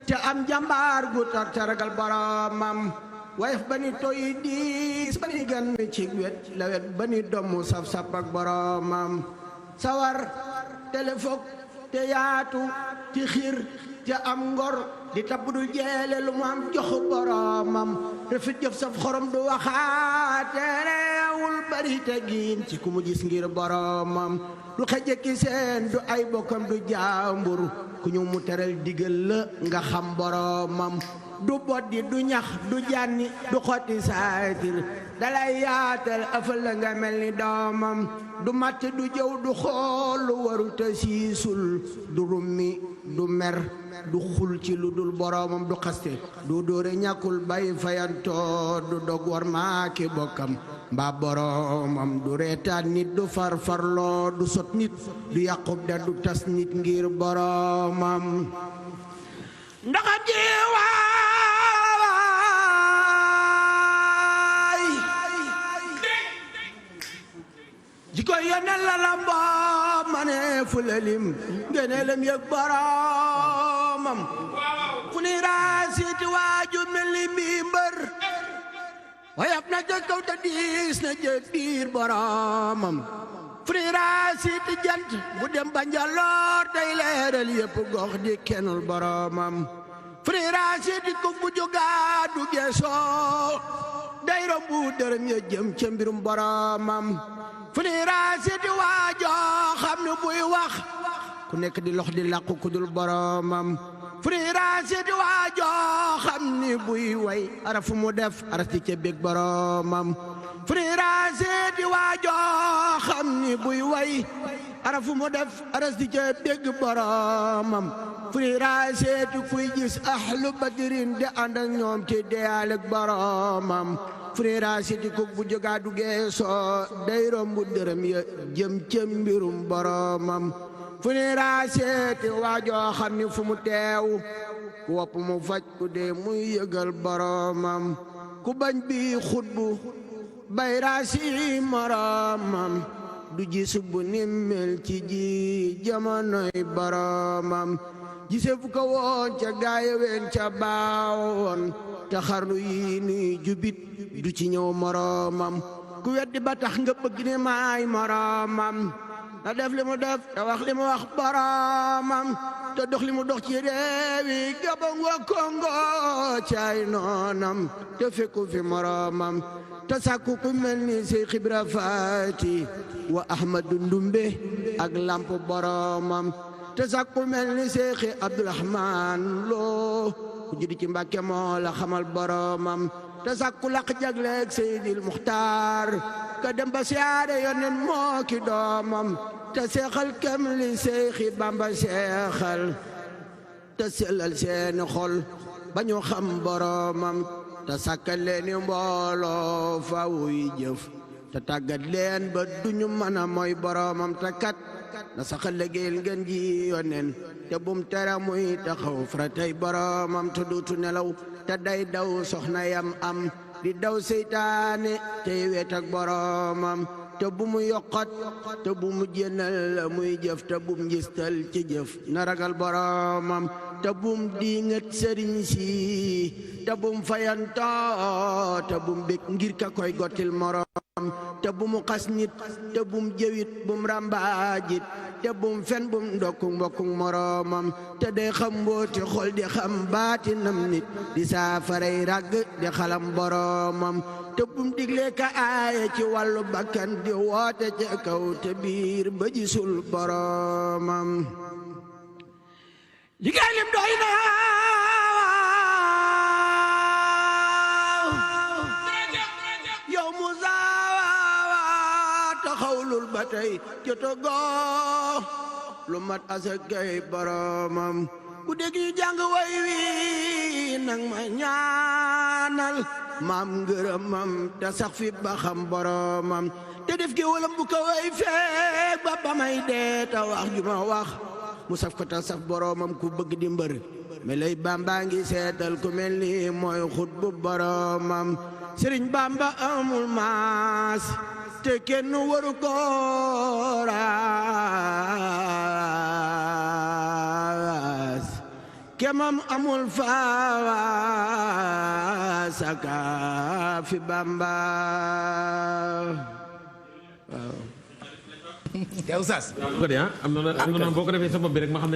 te am jàmbaar gu tar taragal boromam wayef ba ni toy diis ba ni gan ci wet la wet ba ni domm saf-saf ak boromam sawar telefok te yaatu ci xiir te am ngor di tabb du jeele lu mu am jox boromam rafet jëf saf xorom du waxaate reewul bari te giin ci ku mu gis ngir boromam du xeje ki seen du ay bokkam du jaambur ku ñu mu teral digal la nga xam boromam du boddi du ñax du jànni du xotti saatir dalay yaatal afal la nga mel ni doomam du matt du jëw du xool lu waru te siisul du rummi du mer du xul ci lu dul boromam du xaste du dóore ñàkkul bay fayantoo du dog war maaki bokkam mbaa boromam du reetaan nit du farfarloo du sot nit du yàqub da du tas nit ngir boromam ndaxa jiwaay jiko yonel la lamboo mane fu la lim ngeneelam yëg boromam fu ni raasiti waaju mel ni mi mbër wayaf na jëg kaw te diis na jëg biir boromam fu ni raasiti jant bu dem ba njaloor day leeral yëpp gox di kenul boromam fu ni raasiti ku bu jógaa du geesoo day rombu dërëm ya jëm ca mbirum boromam fu ni raasiti waajoo xam ne buy wax ku nekk di lox di làqu ku dul boromam fu ni raasiti waajoo xam ni buy way arafu mu def arasti ca bég boromam fu ni raasiti waajoo xam ni buy way arafu mu def arasti ca bég boromam fu ni raasiti kuy gis ahlu badrin di ànd ak ñoom ci deyaale ak boromam frère siti ko bu jógaa du geesoo day rombu dërëm ya jëm ca mbirum boromam frère siti waajoo xam ni fu mu teew ku wopp mu faj ku dee muy yëgal boromam ku bañ bi xutbu bay raasi moromam du gis bu nimmel ci ji jamonoy boromam gise fu ko woon ca gaayeween ca baawoon te xarnu yi ni jubit du ci ñëw moromam ku weddi ba tax nga bëgg ni maay moromam na def li mu def te wax li mu wax boromam te dox li mu dox ci réewi Gabon wa Congo caay noonam te fekku fi moromam te sàkku ku mel ni Seex Ibra Faati wa Ahmadu Ndumbe ak lamp boromam te sàkku mel ni Seex Abdurahmaan Lo ku juddi ci Mbàkke moo la xamal boromam te sàkku laq jagleeg Seydil Muxtaar ka dem ba siyaare yonen moo ki doomam te seexal kem li Seexi Bamba seexal te sellal seeni xol ba ñu xam boromam te sàkkal leeni mbooloo fawuy jëf te tàggat leen ba duñu mën a mooy boromam te kat na saxal liggéeyal ngeen ji yonen te bum tere muy taxaw faratay boromam te duutu nelaw te day daw soxna yam am di daw seytaane tey weet ak boromam te bu mu yokkat te bu mu jénnal la muy jëf te bum njistal ci jëf na ragal boromam te bum diingat sëriñ si te bum fayantoo te bum bég ngir ka koy gottil morom te bu mu xas nit te bum jëwit bum rambaajit te bum fen bum ndokku mbokku moromam te day xam mbooti xol di xam baatinam nit di saafaray ragg di xalam boromam te bum digle ka aaye ci wàllu bakkan di woote ca kaw te biir ba gisul boromam ligaalim doy na yow Musa taxawlul ba tey jotogo lu mat asakay boromam ku dégg ñu jàng way wi nang ma ñaanal maam ngërëmam te sax fi ba xam boromam te def gi walam bu ko way feek ba may dee te wax ju ma wax mu saf ko te saf boromam ku bëgg di mbër me lay Bamba ngi seetal ku mel ni mooy xut bu boromam Sëriñ Bamba amul maas te kenn waru ko raas kemam amul fa saka fi Bamba yow Oustaz ko de am na boo ko defee sa bopp bi rek ma xam ne